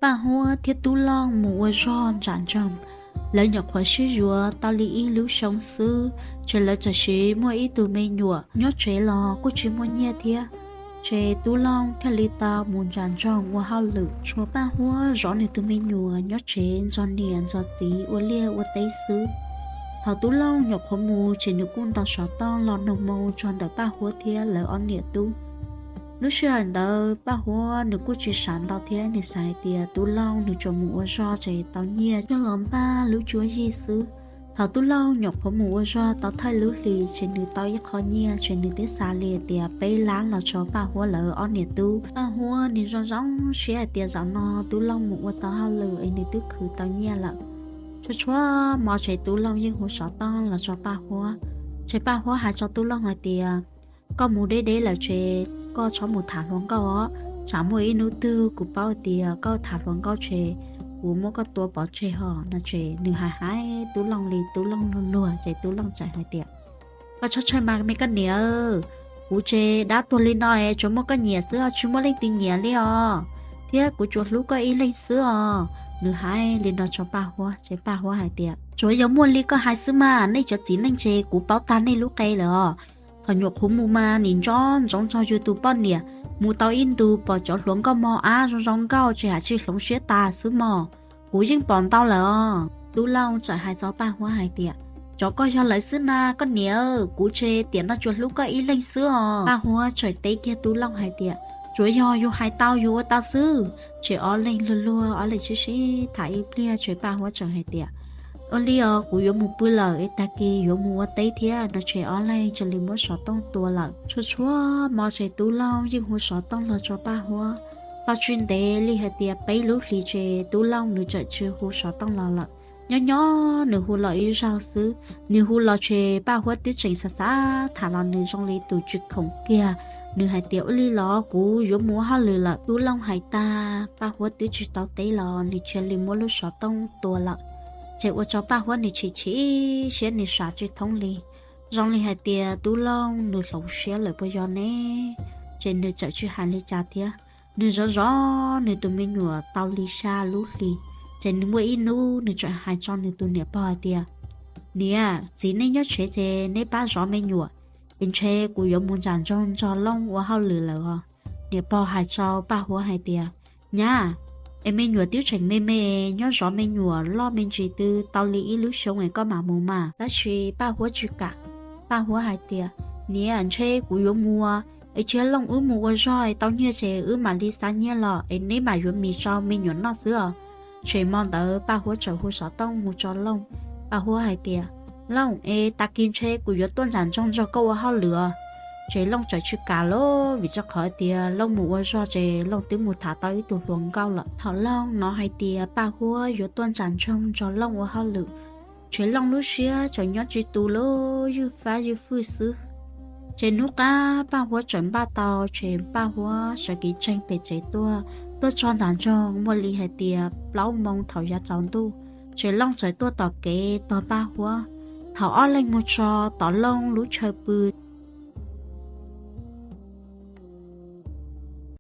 Paj Huab thiab Tub Looj mus ua zog ntsam ntsoog, lawv nyuam qhuav sib yuav tau li ib lub xyoo xwb, ces lawv txawm sim muaj ib tug me nyuam. Nyob tsev los kuj tsis muaj nyiaj thiab, ces Tub Looj thiaj li tau mus ntsam ntsoog ua hauj lwm, tshuav Paj Huab zov nws tus me nyuam nyob tsev nrog niam nrog txiv ua liaj ua teb xwb. Thaum Tub Looj nyuam qhuav mus ces nws kuj ntaus xov tooj los noog moo rau ntawm Paj Huab thiab lawv ob niam tub. Lub sij hawm ntawd Paj Huab nws kuj tsis sam ntau thiab, nws xav hais tias Tub Looj nws tsuas mus ua zog ces tau nyiaj coj los npaj lub cuab yig xwb. Thaum Tub Looj nyuam qhuav mus ua zog tau thawj lub hlis ces nws tau ib qho nyiaj, ces nws twb xav li tias peb lab los rau Paj Huab lawv ob niam tub. Paj Huab nws zoo zoo siab hais tias zaum no Tub Looj mus ua tau hauj lwm es nws twb khwv tau nyiaj lawm. Tsuas tsuas hmo ces Tub Looj yeej hu xov tooj los rau Paj Huab, ces Paj Huab hais rau Tub Looj hais tias, koj mus deb deb lawm ces koj txhob mus tham hluas nkauj os, tsam muaj ib hnub twg kuv paub tias koj tham hluas nkauj ces kuv muab koj tua pov tseg hos no. Ces nws hais hais Tub Looj li Tub Looj luag luag, ces Tub Looj txawm hais tias, koj txhob txhawj mas me koj niam, kuv ces dab tuag li no es tsuas muaj koj nyiam xwb os, tsis muaj leej twg nyiam li os, thiab kuv tsuas hlub koj ib leeg xwb os. Nws hais li no rau Paj Huab, ces Paj Huab hais tias, tsuas yog muaj li koj hais xwb mas, nej cov txiv neej ces kuv paub tag nej lub qe lawm os. Thaum nyuam qhuav mus mas nim nco ntsoov nrog yus tus poj niam, mus tau ib ntus pom cov hluas nkauj mos ab zoo zoo nkauj ces hais tsis hloov siab tas xwb mog. Kuv yeej pom ntau lawm os. Tub Looj txawm hais rau Paj Huab hais tias, tsov koj yog lawv xwb na koj niam, kuv ces tiam no tsuas hlub koj ib leeg xwb os. Paj Huab txawm teb kiag Tub Looj hais tias, tsuas yog yus hais tau yus ua tau xwb. Ces ob leeg luag luag ob leeg sib sib tham ib pliag ces Paj Huab txawm hais tias, ua li os, kuv yuav mus pw lawm es tag kis yuav mus ua teb thiab no. Ces ob leeg cia li muab xov tooj tua lawm. Tsuas tsuas hmo ces Tub Looj yeej hu xov tooj los rau Paj Huab. Tau tsis ntev li hais tias peb lub hlis ces Tub Looj nws txawm tsis hu xov tooj los lawm. Nyob nyob nws hu los ib zaug xwb, nws hu los ces Paj Huab twb tseem xav xav tham los nws zoo li tus tsis khoom kiag. Nws hais tias, ua li los kuv yuav mus ua hauj lwm lawm. Tub Looj hais tag Paj Huab twb tsis tau teb los nws cia li muab lub xov tooj tua lawm. Ces ua rau Paj Huab nws chim chim siab, nws xav tsis thoob li. Zoo li hais tias Tub Looj nws hloov siab lawm puas yog ne? Ces nws txawm tsis hais li cas thiab. Nws zov zov nws tus me nyuam tau li xya lub hlis, ces nws muaj ib hnub nws txawm hais rau nws tus niam pog hais tias, niam, txiv nej nyob tsev ces neb pab zov me nyuam, es ntshe kuv yuav mus ntsam ntsoog nrog Looj ua hauj lwm lawm os. Niam pog hais rau Paj Huab hais tias, nyab, es me nyuam twb tseem me me, nyob zov me nyuam loj me ntsis twg tau li ib lub xyoo es koj mam mus mas. Tab sis Paj Huab tsis kam. Paj Huab hais tias, niam, ntshe kuv yuav mus es cia Looj wb mus ua zog es tau nyiaj ces wb mam li xa nyiaj los es neb mam yuav mis rau me nyuam noj xwb os. Ces hmo ntawd Paj Huab txawm hu xov tooj mus rau Looj. Paj Huab hais tias, Looj, es tag kis ntshe kuv yuav tuaj ntsam ntsoog nrog koj ua hauj lwm os. Ces Looj txawm tsis kam lawm vim rau qhov tias Looj mus ua zog ces Looj twb mus tham tau ib tug hluas nkauj lawm. Thaum Looj hnov hais tias Paj Huab yuav tuaj ntsam ntsoog nrog Looj ua hauj lwm, ces Looj lub siab txawm nyob tsis tus li, ywj fab ywj fwj xwb. Ces hnub qab Paj Huab txawm npaj tau, ces Paj Huab sawv kev tsees pem tsev tuaj, tuaj txog nram nroog muaj li hais tias plaub moo thaum yav tsaus ntuj, ces Looj txawm tuaj tom kev tos Paj Huab. Thaum ob leeg mus txog tom Looj lub chaw pw,